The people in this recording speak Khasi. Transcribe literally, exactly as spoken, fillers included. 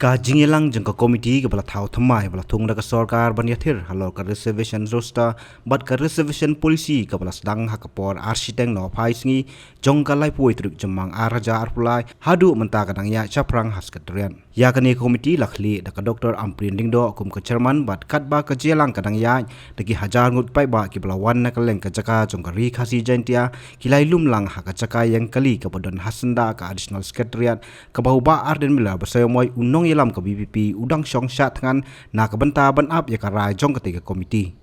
Ka jingïalang jong ka komiti kaba la thaw thymmai ba la thung da ka sorkar ban ïathir halor ka reservation roster bad ka reservation policy kaba la sdang ha ka por ar shiteng nohphai sngi jong ka laiphew tarik Jymmang ar hajar arphew lai haduh mynta ka dang ïaid shaphrang ha Secretariat. Ïa kane ka komiti la khlieh da ka Doctor Ampareen Lyngdoh kum ka chairman bad katba ka jingïalang ka dang ïaid da ki hajar ngut paidbah kiba la wan na kylleng ka jaka jong ka Ri Khasi Jaiñtia ki la ïalum lang ha ka jaka ïeng kali kaba don ha syndah ka Additional Secretariat kaba u Bah Ardent Miller Basaiawmoit u nongïalam ka VPP u dang shong shah thngan na ka bynta ban ap ïa ka rai jong katei ka komiti.